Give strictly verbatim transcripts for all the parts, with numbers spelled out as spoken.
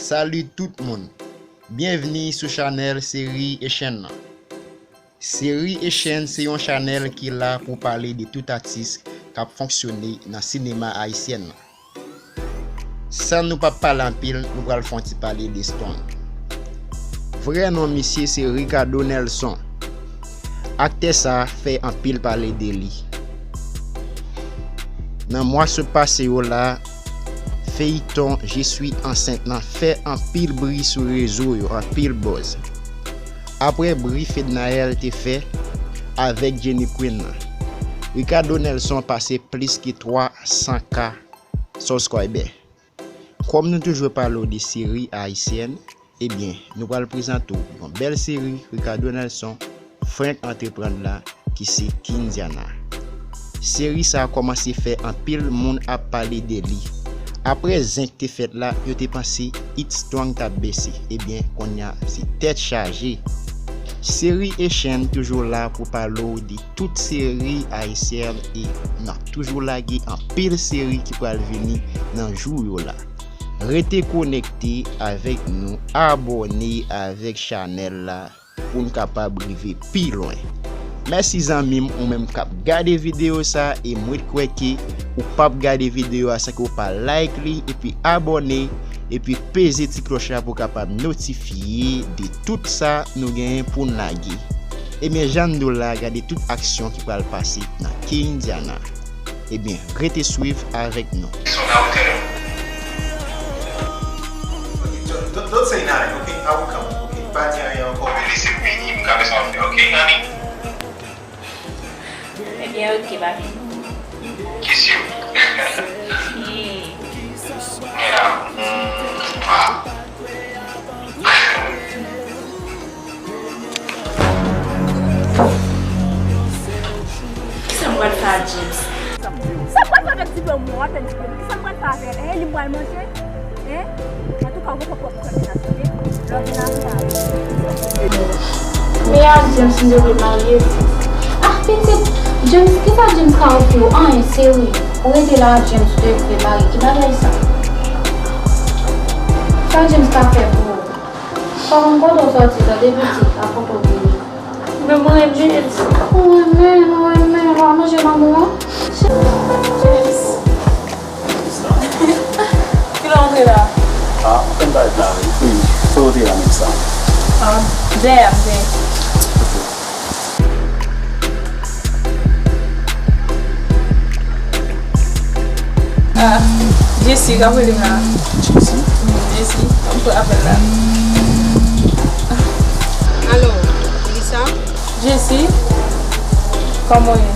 Salut tout moun! Byenvni sou chanèl Seri Echenn nan. Seri Echenn se yon chanèl ki la pou pale de tout atis k ap fonksyone nan sinema ayisyèn nan. San nou p ap pale anpil, nou pral fè yon ti pale de Stone. Vrè non misye se Ricardo Nelson. Aktè sa a fè anpil pale de li. Nan mwa sot pase yo la, feyiton Je suis enceinte nan fè anpil bri sou rezo yo, anpil buzz. Apre bri Fednaelle te fè avèk Jenny Queen nan, Ricardo Nelson pase plis ke twa san K subscriber. Kòm nou toujou pale w de seri ayisyèn, ebyen, nou pral prezante w yon bèl seri Ricardo Nelson frenk antreprann la, ki se Kindiana. Seri sa a kòmanse fè anpil moun ap pale de li. Apre zen k te fèt la, yo te panse It Strong t ap bese. Ebyen, kounye a, se tèt chaje. Seri Echenn toujou la pou pale w de tout seri ayisyèn e n ap toujou lage anpil seri ki pral vini nan jou yo la. Rete konekte avèk nou, abòne avèk chanèl la pou n kapab rive pi lwen. Mèsi zanmi m, ou menm k ap gade videyo sa, e mwen kwè ke ou p ap gade videyo a san ke w pa like li, epi abòne, epi peze ti klòch la pou w kapab notifye de tout sa nou genyen pou n lage. Ebyen, jan m di w la, gade tout aksyon ki pral pase nan Kindiana. Ebyen, rete swiv avèk nou. Son, I will tell you. Okay, don't, don't, don't say nothing, okay? I will come, okay? Pa di anyen ankò. Lese m vini, m ka fè sa w ap fè, okay, honey? Ebyen, oke, papi. Kiss you. Yeah. Yeah. Mm, ah. Kisa m pral fè a James? Sa m pral fè avèk diplòm mwen, w ap fè diplòm. Kisa m pral fè avè l? Hein, li m pral manje? Hein? Antouka, ou poko pwòp kò menaj, tande? Lè w vin avè a. Men a James, m te vle marye. Ah, pitit! James, kisa James ka ofri w? Anyen, serye. Ou rete la, James, ou te vle marye. Ki bagay sa? Sa James ka fè pou ou? Pa konn kote w sòti, tande pitit, a kote w vini. Men mwen renmen l. Ou renmen l, ou renmen l, w a manje manman an? James. Kilè w antre la? Ah, mwen konn pa ret la, wi. Wi, kote w te la menm sa? Ah, dèyè a, dèyè. Ah, Jesse, k ap rele m la. Jesse? Mm, Jesse, m pran apèl la. Alo, Lisa? Jesse, kòman w ye?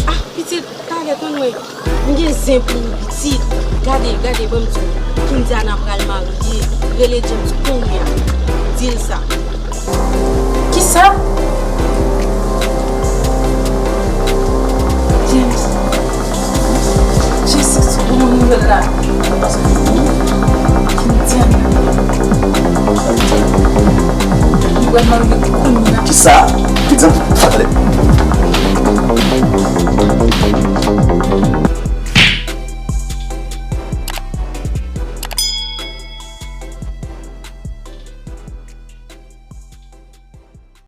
Ah, pitit, talè tann mwen. M gen zen pou ou, pitit. Gade, gade, ban m di w. Kindiana pral marye. Rele James kounye a. Di l sa. Kisa?